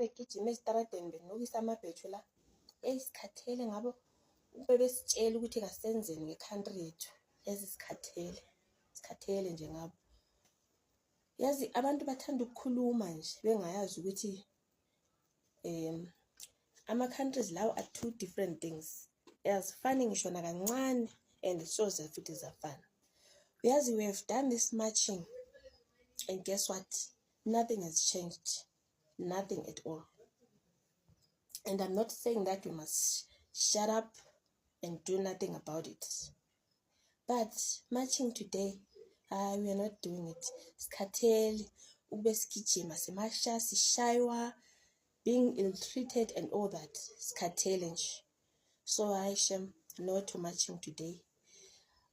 Ababegijima ezitaradeni benukisa amabhetshu la. Eyi, sikhathele ngabo, bebesitshela ukuthi kasenzeni nge-country yethu. Yazi sikhathele, sikhathele nje ngabo. Yazi abantu bathanda ukukhuluma nje bengayazi ukuthi ama-countries lawo are two different things. Azifani ngisho nakancane and soze futhi zafana. Uyazi, we have done this marching and guess what? Nothing has changed. Nothing at all. And I'm not saying that we must shut up and do nothing about it. But marching today, we are not doing it. Sikhathele ukube sigijima, simasha, sishaywa, being ill-treated and all that. Sikhathele nje. So hayi shem, no to marching today.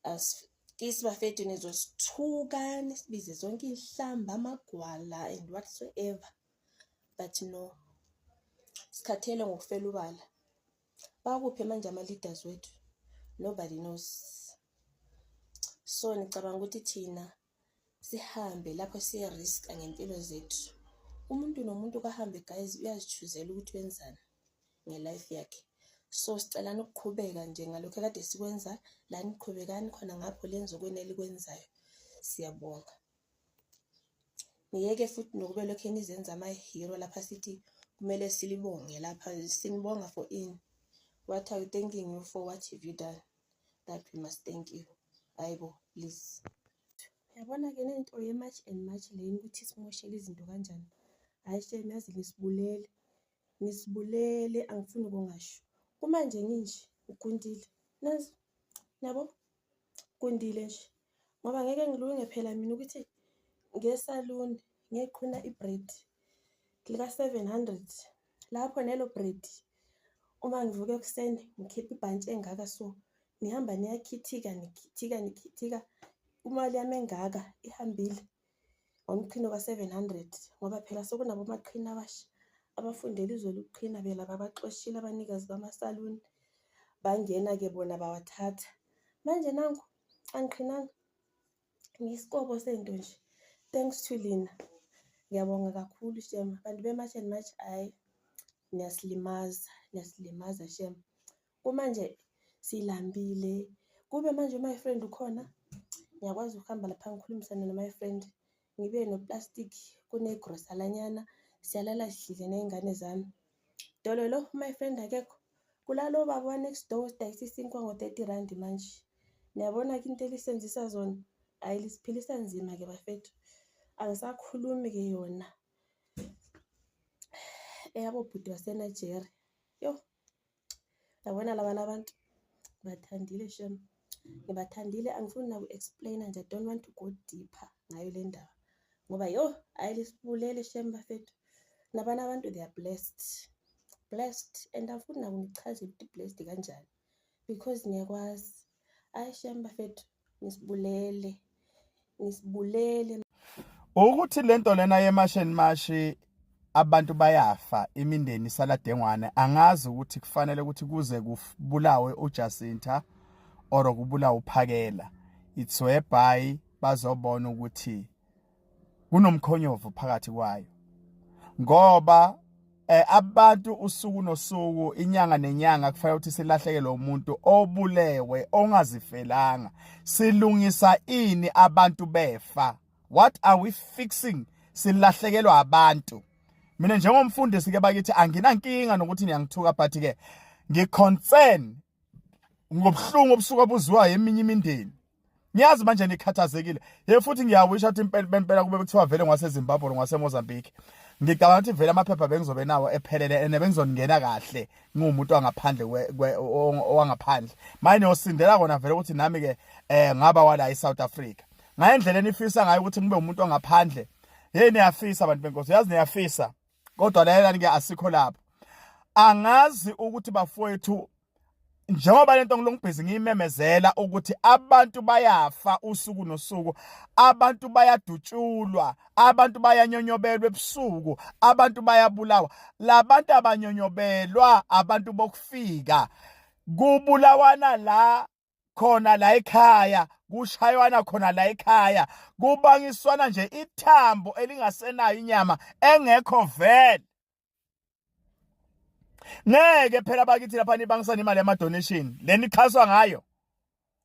Asifisi bafethu, nizosithuka, nisibize zonke iy'hlamba, amagwala and whatsoever. But no, sikhathele ngokufela ubala. Bakuphi manje ama-leaders wethu? Nobody knows. So nicabanga ukuthi thina sihambe lapho siye-risk ngempilo zethu? Umuntu nomuntu kahambe guys, uyazi-choose-ela ukuthi wenzani nge-life yakhe. So sicelani ukuqhubeka nje ngalokhu ekade sikwenza la, niqhubekani khona ngapho, lenze okwenu elikwenzayo. Siyabonga. Niyeke futhi nokube lokhu nizenza ama-hero lapha, sithi kumele silibonge lapha. Sinibonga for ini? What are we thanking you for? What have you done that we must thank you? Hayibo, please. Yabona-ke lento ye-March and March lena ukuthi isimoshele izinto kanjani. Hhayi shame, yazi nisibulele, nisibulele, angifuni ukungasho. Kumanje nginje ugundile, nazi yabo, gundile nje ngoba ngeke ngilunge phela mina ukuthi ngiye esaluni ngiyeqhina i-braid lika-700 lapho nelo braid. Uma ngivuka ekuseni ngikhipha ibhantshi engaka, so nihamba niyakhithika, nikhithika, nikhithika, imali yami engaka ihambile ngomqhino ka-700, ngoba phela sekunabomaqhina abasha abafundela izolo ukuqhina phela, babaxoshile abanikazi bamasaluni, bangena-ke bona bawathatha. Manje nangu angiqhinanga, ngisikobo sento nje, thanks to lina. Ngiyabonga kakhulu shem, bantu be-March and March, hhayi niyasilimaza, niyasilimaza shem. Kumanje silambile, kube manje my friend ukhona, ngiyakwazi ukuhamba lapha ngikhulumisane no-my friend, ngibe no-plastic kunegrosalanyana, siyalala sidlile ney'ngane zami. Dololo, my friend akekho, kulalo baba wa-next door osidayisa isinkwa ngo-R30 manje. Niyabona-ke into elisenzisa zona, hhayi lisiphilisa nzima-ke bafethu. Angisakhulumi-ke yona eyabobhuti base-Nigeria. Yo, yabona labana abantu ngibathandile shem, ngibathandile, angifuni naku-explain-a nje, I don't want to go deeper ngayo le ndaba ngoba yo, hhayi lisibulele shem bafethu. Nabanye abantu, they are blessed, blessed, and angifuni nakunichazela ukuthi blessed kanjani because niyakwazi. Hhayi shem bafethu, nisibulele, nisibulele. Ukuthi lento lena ye-March and March, abantu bayafa, imindeni isala dengwane. Angazi ukuthi kufanele ukuthi kuze kubulawe uJacinta or kubulawe uPhakela, it's whereby bazobona ukuthi kunomkhonyovu phakathi kwayo, ngoba abantu usuku nosuku, inyanga nenyanga, kufanele ukuthi silahlekelwe umuntu obulewe ongazifelanga. Silungisa ini abantu befa? What are we fixing silahlekelwa abantu? Mina njengomfundisi ke bakithi, anginankinga nokuthi niyangithuka, but ke ngi-concern ngobuhlungu obusuka buziwa eminye imindeni. Ngiyazi manje nikhathazekile ye, futhi ngiyawisha ukuthi impela impela kube kuthiwa vele ngwaseZimbabwe or ngwaseMozambique, ngicabanga ukuthi vele amaphepha bengizobe nawo ephelele and bengizongena kahle ngiwumuntu wangaphandle, owangaphandle. Manje niyosindela kona vele ukuthi nami ke ngaba wala eSouth Africa ngayendlela enifisa ngayo ukuthi ngibe umuntu ongaphandle. Hey, niyafisa abantu benkosi, yazi niyafisa, kodwa lalelani ke, asikho lapho. Angazi ukuthi bafowethu, njengoba lento ngilongibhizi ngiyimemezela ukuthi abantu bayafa usuku nosuku, abantu bayadutshulwa, abantu bayanyonyobelwa ebusuku, abantu bayabulawa. Labantu abanyonyobelwa abantu bokufika, kubulawana la khona la ekhaya, kushaywana khona la ekhaya, kubangiswana nje ithambo elingasenayo inyama engekho vele. Ngeke phela bakithi lapha nibangisana imali yama donation lenixhaswa ngayo.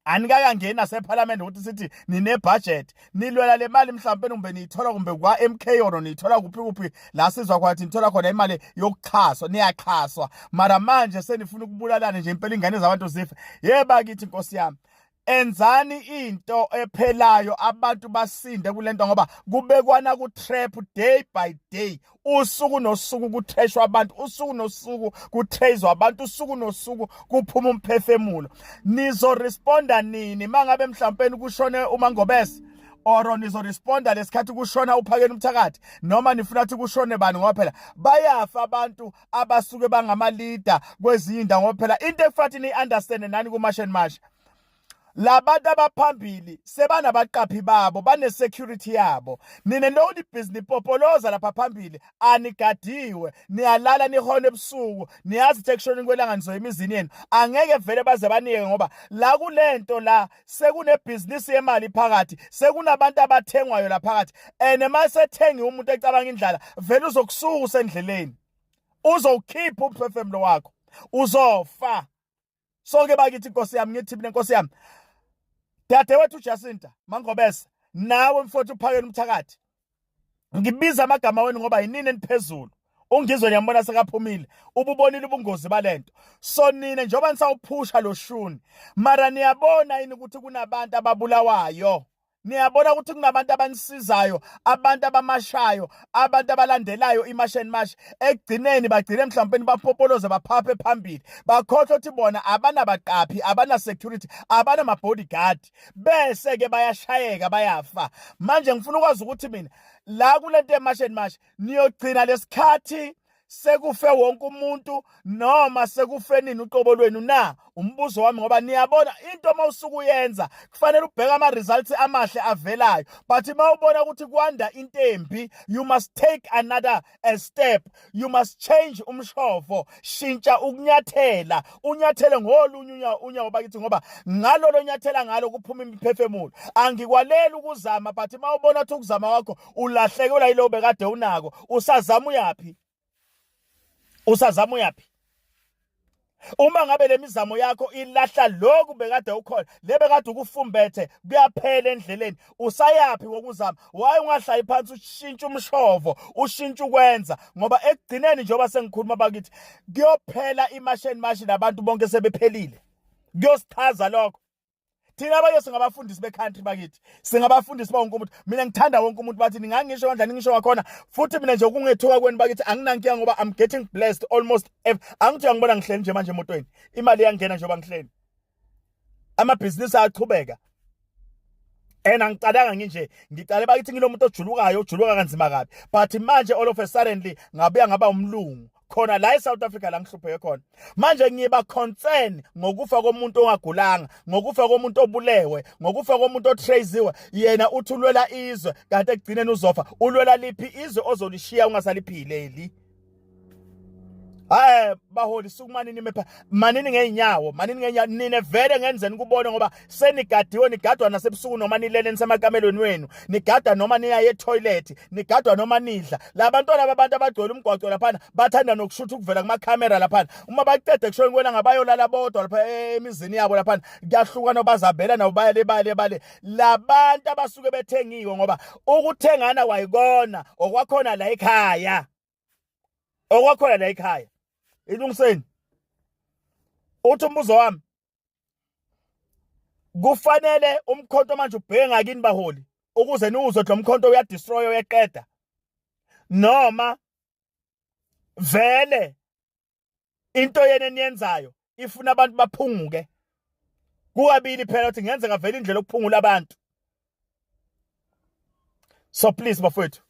Anikakangeni nasephalamende ukuthi sithi nine budget nilwela le mali mhlawumbe kumbe niyithola kumbe kwa MK or niyithola kuphi kuphi la sizwa kwathi nithola khona imali yokuxhaswa niyaxhaswa mara manje senifuna ukubulalana nje impela ingane zabantu zife yeba kithi nkosi yami enzani into ephelayo abantu basinde kulento ngoba kubekwana ku trap day by day usuku nosuku kutheshwa abantu usuku nosuku kuthezwa abantu usuku nosuku kuphuma umphefemulo nizoresponda nini mangabe mhlawumbe kushone uMangobese or nizoresponda lesikhathi kushona uphakeni umthakathi noma nifuna ukuthi kushone bani ngoba phela bayafa abantu abasuke bangama leader kwezinye indawo ngoba phela into ekufanele ni understand nani ku March and March labantu abaphambili sebanabaqaphi babo bane security yabo nina lokhu ibhizinisi popoloza lapha phambili anigadiwe niyalala nihona ebusuku niyazi ukuthi ekushoneni kwelanga nizoya emizini yenu angeke vele baze banike ngoba la kulento la sekunebhizinisi yemali phakathi sekunabantu abathengwayo la phakathi and masethengiwe umuntu ecabanga indlala vele uzokusuka usendleleni uzowukhipha umphefumulo wakho uzofa sonke bakithi inkosi yami ngithi mina inkosi yami dadewethu Jacinta Mangobese nawe mfowethu uphakela umthakathi ngibiza amagama wenu ngoba yinini eniphezulu ungizwe ngiyambona sekaphumile ububonile ubungozi balento so nina njengoba nisawuphusha lo shuni mara niyabona yini ukuthi kunabantu ababulawayo niyabona ukuthi kunabantu abanisizayo abantu abamashayo abantu abalandelayo imash and mash ekugcineni bagcine mhlawumbe bapopoloze baphaphe phambili bakhohlwa ukuthi bona abanabaqaphi abana security abana ma bodyguard bese ke bayashayeka bayafa manje ngifuna ukwazi ukuthi mina la kulento emash and mash niyogcina lesikhathi sekufe wonke umuntu noma sekufe nini uqobo lwenu na umbuzo wami ngoba niyabona into uma usuke uyenza kufanele ubheke ama results amahle avelayo but uma ubona ukuthi kwanda into embi you must take another a step you must change umshovo shintsha ukunyathela unyathele ngolunye unyawo bakithi ngoba ngalolo nyathela ngalo kuphuma imiphefemulo angikwaleli ukuzama but uma ubona ukuthi ukuzama kwakho ulahlekelwa yilowo bekade unako usazama uyaphi usazama uyaphi uma ngabe lemizamo yakho ilahla lokhu bekade ukhona le bekade ukufumbethe kuyaphela endleleni usayaphi ngokuzama why ungahlayi phansi ushintshe umshovo ushintshe ukwenza ngoba ekugcineni njengoba sengikhuluma bakithi kuyophela imasheni mashi nabantu bonke sebephelile kuyosichaza lokho thina abanye singabafundisi be-country bakithi singabafundisi bawonke umuntu mina ngithanda wonke umuntu bathi ningangisho kanjani ngisho ngakhona futhi mina nje ukungethuka kwenu bakithi anginankinga ngoba I'm getting blessed almost every angithi uyangibona ngihleli nje manje emotweni imali iyangena njengoba ngihleli amabhizinisi ayaqhubeka and angicalanga nginje ngicale bakithi ngilomuntu ojulukayo ojuluka kanzima kabi but manje all of a suddenly ngabuya ngaba umlungu khona la eSouth Africa la ngihlupheke khona manje ngiba concern ngokufa komuntu ongagulanga ngokufa komuntu obulewe ngokufa komuntu otraziwe yena uthi ulwela izwe kanti ekugcineni uzofa ulwela liphi izwe ozolishiya ungasaliphileli Hayi baholi sukumani nime pha manini ngeenyawo manini ngeenyawo nine vele ngenzeni kubone ngoba senigadiwe nigadwa nasebusuku noma nilele nisemakamelweni wenu nigada noma niya etoilet nigadwa noma nidla labantwana babantu abagcwele umgwaqo laphana bathanda nokushutha ukuvela kuma camera laphana uma baqede kushona kwena ngabayolala bodwa lapha emizini yabo laphana kuyahlukana bazabela nabo baya le bale bale labantu abasuke bethengiwe ngoba ukuthengana kwayikona okwakhona la ekhaya okwakhona la ekhaya ilungiseni uthi umbuzo wami kufanele umkhonto manje ubheke ngakini baholi ukuze niwuzwe lo mkhonto uyadestroy uyeqeda noma vele into yena eniyenzayo ifuna abantu baphunguke kukabili phela ukuthi ngenzeka vele indlela yokuphungula abantu so please bafowethu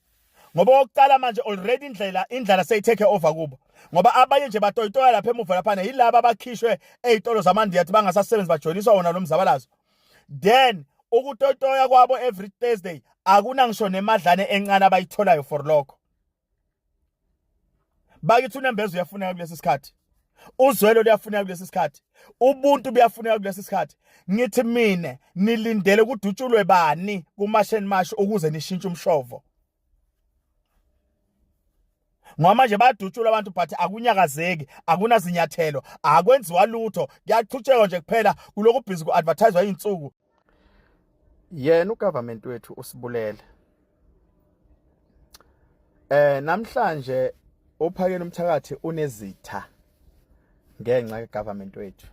ngoba okokuqala manje already indlela indlala seyitake over kubo ngoba abanye nje batoyitoya lapha emuva laphana yilaba abakhishwe ezitolo zamandiya athi bangasasebenzi bajoyiniswa wona lo mzabalazo then ukutoyitoya kwabo every Thursday akuna ngisho nemadlane encane abayitholayo for lokho bakithi unembeza uyafuneka kulesi sikhathi uzwelo luyafuneka kulesi sikhathi ubuntu buyafuneka kulesi sikhathi ngithi mina nilindele kudutshulwe bani kumash and mash ukuze nishintshe umshovo Ngoba manje bayadutshulwa abantu, but akunyakazeki, akunazinyathelo, akwenziwa lutho, kuyaqhutshekwa nje kuphela kulokhu busy ku-advertiswa iy'nsuku. Yena ugovernment wethu usibulele. Namhlanje uphakela umthakathi unezitha ngenxa kagovernment wethu.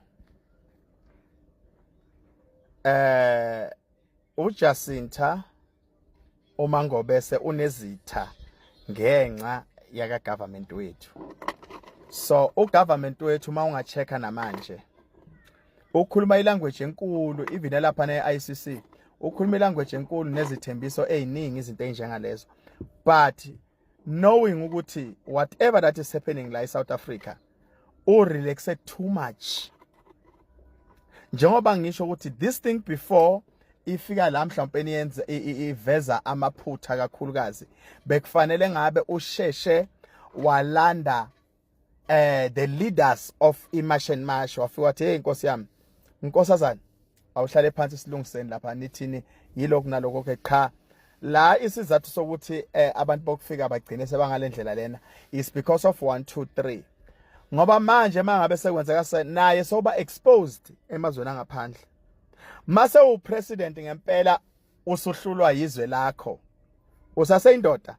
UJacinta uMangobese unezitha ngenxa yaka government wethu. So ugovernment wethu, uma ungachecka namanje, ukhuluma ilanguage enkulu, even lapha ne-ICC ukhuluma ilanguage enkulu nezithembiso eziningi, izinto ezinjengalezo, but knowing ukuthi whatever that is happening la eSouth Africa, u relaxe too much. Njengoba ngisho ukuthi this thing before ifika la, mhlawumbe yenze iveza amaphutha kakhulukazi, bekufanele ngabe usheshe walanda the leaders of iMarch and March, wafika wathi, "Hey, inkosi yami, inkosazana, awuhlale phansi, silungiseni lapha, nithini yilokhu nalokho." Ke cha, la isizathu sokuthi abantu bokufika bagcine sebangalendlela lena is because of 1 2 3, ngoba manje mangabe sekwenzeka naye soba exposed emazweni angaphandle. Mase upresident ngempela usuhlulwa yizwe lakho, usaseyindoda?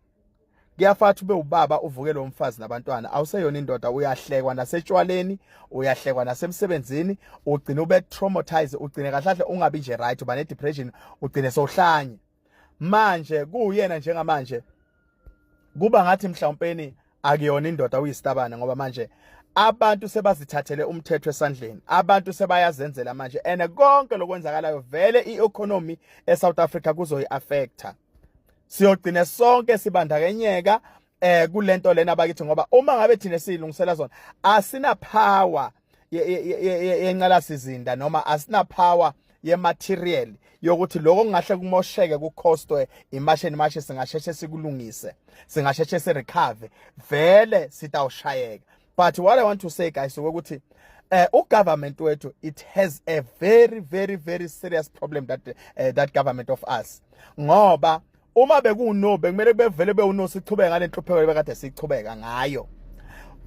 Kuyafatha ube ubaba, uvuke lo mfazi nabantwana, awuseyona indoda. Uyahlekwa nasetshwaleni, uyahlekwa nasemsebenzini, ugcina ube traumatized, ugcine kahle kahle ungabi nje right, uba ne depression, ugcine sowuhlanye. Manje kuyena njengamanje kuba ngathi mhlawumpeni akuyona indoda, uyisitabane, ngoba manje abantu sebazithathele umthetho esandleni, abantu sebayazenzela manje. And konke lokwenzakalayo vele i-economy eSouth Africa kuzoyi-affecta, siyogcina sonke sibandakanyeka kulento lena bakithi, ngoba uma ngabe thina siyilungisela zona, asina power yenqalasizinda noma asina power ye-material yokuthi lokho kungahle kumosheke kucostwe iMarch and March singasheshe sikulungise, singasheshe sirecover, vele sitawushayeka. But what I want to say, guys, ukuthi ugovernment wethu, it has a very, very, very serious problem, that government of us, ngoba uma bekuno bekumele bevele bewuno sichubeka ngale nhlupheko bekade sichubeka ngayo.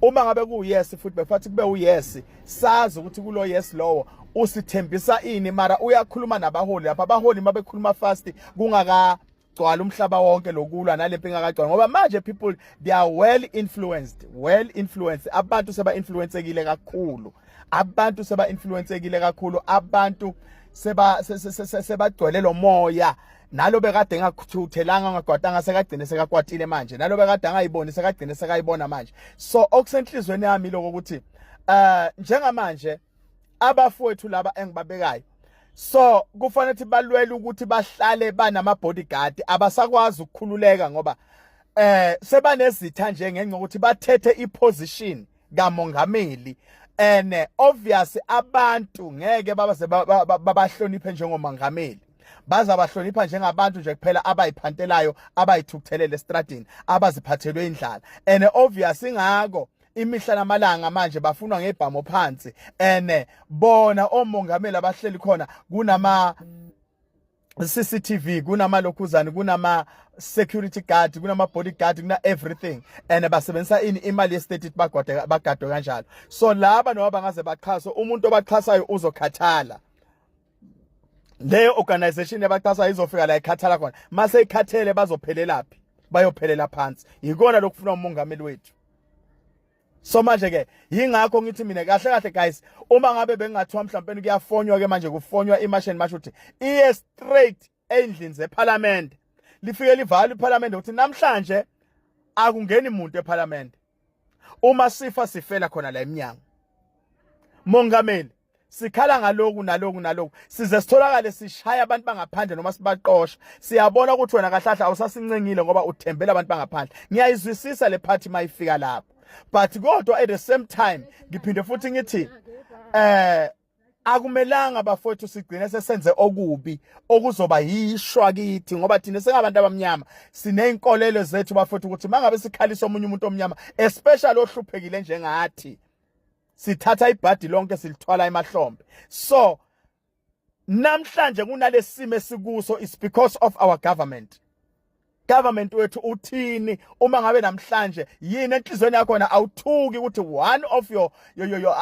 Uma ngabe ku yes futhi, befathi kube u yes, sazi ukuthi kulo yes lowo usithembisa ini, mara uyakhuluma nabaholi lapha, abaholi mabekhuluma fast kungaka gcwala umhlaba wonke lokulwa nalempi ingakagcwala, ngoba manje people, they are well influenced, well influenced. Abantu seba influencekile kakhulu, abantu seba influencekile kakhulu, abantu seba sebagcwele lo moya. Nalo bekade engathuthelanga, ngagwatanga, sekagcine sekakwatile manje. Nalo bekade angayiboni, sekagcine sekayibona manje. So okusenhlizweni yami lokho ukuthi njengamanje abafowethu laba engibabekayo, so kufanele ukuthi balwele ukuthi bahlale banama bodyguard, abasakwazi ukukhululeka ngoba sebanezitha nje ngenxa ukuthi bathethe iposition kamongameli, and obvious abantu ngeke babaze babahloniphe njengomongameli, bazabahlonipha njengabantu nje kuphela abayiphantelayo, abayithukuthelele estradini, abaziphathelwe indlala. And obvious ingakho imihla namalanga manje bafunwa ngebhamo phansi, and bona omongameli abahleli khona kunama CCTV, kunamalokhuzane, kunama security guard, kunama bodyguard, kuna everything, and basebenzisa ini? Imali yestate. Bagwade bagadwe kanjalo. So laba noma bangaze baxhaswe, umuntu obaxhasayo uzokhathala, leyo organization yabaxhasayo izofika la ikhathala khona. Mase ikhathele, bazophelelaphi? Bayophelela phansi. Yikona lokufuna umongameli wethu. So manje ke yingakho ngithi mina kahle kahle, guys, uma ngabe bengathiwa mhlawumbe kuyafonywa ke manje, kufonywa iMarch and March ukuthi iye straight endlini zeParliament, lifike livalwe iParliament ukuthi namhlanje akungeni umuntu eParliament, uma sifa sifela khona la eminyango. Mongameli, sikhala ngaloku naloku naloku, size sitholakale sishaya abantu bangaphandle noma sibaqosha. Siyabona ukuthi wena kahlahla awusasincengile ngoba uthembela abantu bangaphandle. Ngiyayizwisisa le party mayifika lapho, but kodwa at the same time ngiphinde futhi ngithi akumelanga, bafowethu, sigcine sesenze okubi okuzoba yishwa kithi, ngoba thina singabantu abamnyama sineyinkolelo zethu, bafowethu, ukuthi mangabe sikhalisa omunye umuntu omnyama, especially ohluphekile njengathi, sithatha ibhadi lonke silithwala emahlombe. So namhlanje kunalesimo esikuso is because of our government. Government wethu, uthini uma ngabe namhlanje yini enhlizweni yakho na awuthuki ukuthi one of your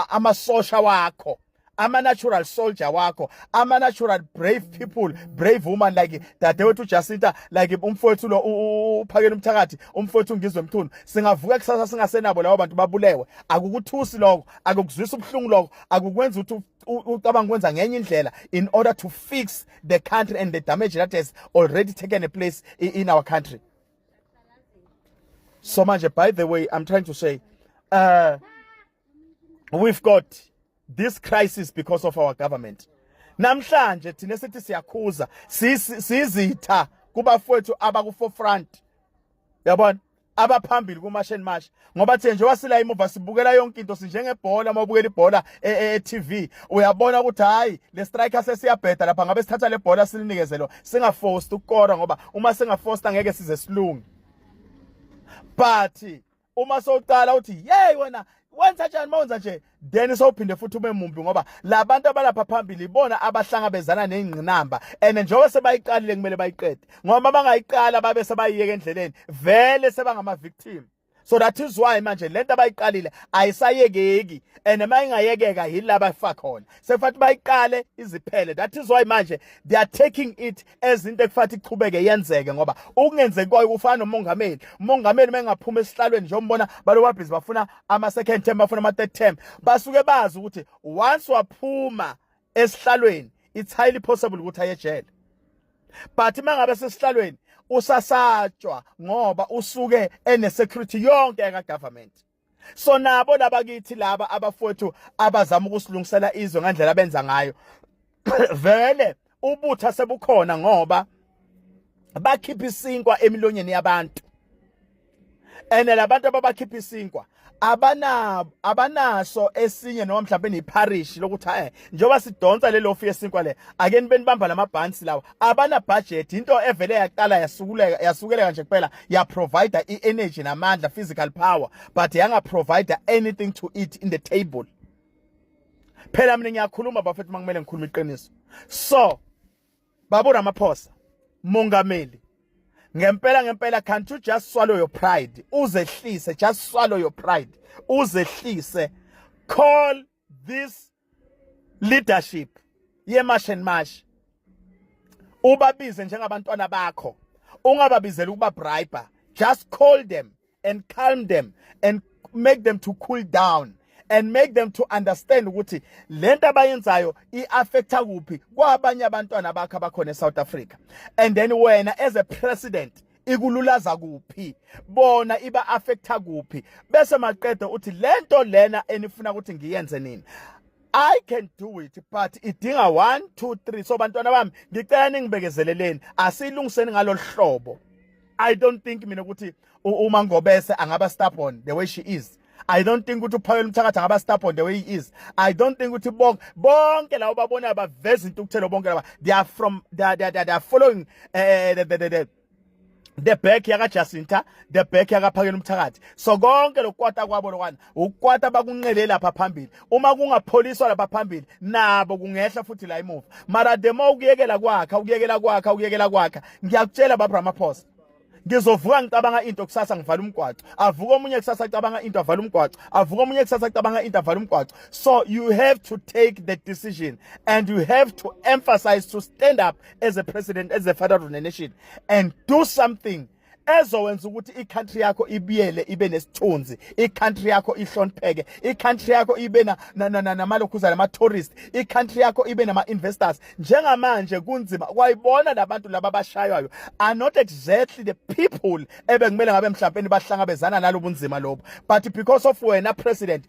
amasosha wakho, ama natural soldier wakho, ama natural brave people, brave woman like dadewethu Jacinta, like umfowethu lo uPhakela Umthakathi, umfowethu Ngizwe Mchunu, singavuka kusasa singasenabo labo bantu, babulewe? Akukuthusi lokho? Akukuzwisa ubuhlungu lokho? Akukwenza ukuthi ucabanga ukwenza ngenye indlela in order to fix the country and the damage that has already taken a place in our country? So manje, by the way, I'm trying to say, we've got this crisis because of our government. Namhlanje thina sithi siyakhuza, sizitha kubafowethu abaku forefront, yabona, abaphambili kuma-March and March, ngoba thina njengoba sila emuva sibukela yonke into, sinjengebhola. Uma ubukela ibhola e-TV, uyabona ukuthi hayi, le striker sesiyabheda lapha, ngabe sithatha le bhola silinikeze lo, singaforced ukukora, ngoba uma singaforced angeke size silunge. But uma sowuqala uthi, "Yey wena, wenza njani?" Mawenza nje, then sowuphinde futhi ube mumbi, ngoba labantu abalapha phambili ibona abahlangabezana nezingqinamba, and njengoba sebayiqalile kumele bayiqede, ngoba bangayiqala babe sebayiyeka endleleni, vele sebangama victim. So that is why manje lento abayiqalile ayisayekeki, and uma ingayekeka yilaba afa khona, sekufathi bayiqale iziphele. That is why manje they are taking it as into ekufathi ichubeke yenzeke, ngoba ukungenzeki kwayo kufana nomongameli. Umongameli mengaphuma esihlalweni, njengombona balo busy bafuna ama second term, bafuna ama third term, basuke bazi ukuthi once waphuma esihlalweni, it's highly possible ukuthi aye ejele. But mangabe sesihlalweni usasatshwa, ngoba usuke ene security yonke eka government. So nabo labakithi laba abafowethu abazama ukusilungisela izwe ngandlela abenza ngayo, vele ubutha sebukhona, ngoba bakhipha isinkwa emilonyeni yabantu, ene labantu ababakhipha isinkwa abanaso esinye noma mhlawumbe neparish lokuthi njengoba sidonsa le loaf yesinkwa le, ake nibe nibamba lamabhansi lawa. Abana budget, into evele yaqala yasukuleka, yasukeleka nje kuphela, ya provide i-energy namandla, physical power, but yanga provide anything to eat in the table. Phela mina ngiyakhuluma, bafethu, makumele ngikhuluma iqiniso. So babu Ramaphosa, mongameli, ngempela ngempela, can't you just swallow your pride, uzehlise? Just swallow your pride, uzehlise. Call this leadership ye-March and March, ubabize njengabantwana bakho, ungababizeli ukuba bribe. Just call them and calm them and make them to cool down and make them to understand ukuthi lento abayenzayo iaffecta kuphi kwabanye abantwana bakho abakhona eSouth Africa, and then wena as a president ikululaza kuphi, bona iba affecta kuphi. Bese maqede uthi, "Lento lena enifuna ukuthi ngiyenze nini, I can do it, but idinga 1 2 3. So bantwana bami, ngicela ningibekezeleleni, asilungiseni ngalolu hlobo." I don't think mina ukuthi uma Ngobese angaba stubborn the way she is. I don't think ukuthi uPhakela Umthakathi angaba stubborn the way he is. I don't think ukuthi bonke bonke labo babona baveza intukuthelo, bonke laba, they are from they are following the back yaka Jacinta, the back yaka Phakela Umthakathi. So konke lokukwata kwabo lokwana ukukwata bakunqele lapha phambili. Uma kungapholiswa lapha phambili, nabo kungehla futhi la emuva. Mara the more ukuyekela kwakha, ukuyekela kwakha, ukuyekela kwakha, ngiyakutshela, baba Ramaphosa, ngizovuka ngicabanga into kusasa, ngivala umgwaco. Avuka omunye kusasa acabanga into, avala umgwaco. Avuka omunye kusasa acabanga into, avala umgwaco. So you have to take the decision and you have to emphasize to stand up as a president, as a father of the nation, and do something ezowenza ukuthi i-country yakho ibuyele ibe nesithunzi, i-country yakho ihlonipheke, i-country yakho ibe namalokhuza nama-tourist, i-country yakho ibe nama-investors. Njengamanje kunzima kwayibona labantu laba abashaywayo are not exactly the people ebekumele ngabe mhlawumbe bahlangabezana nalobu bunzima lobo, but because of wena president.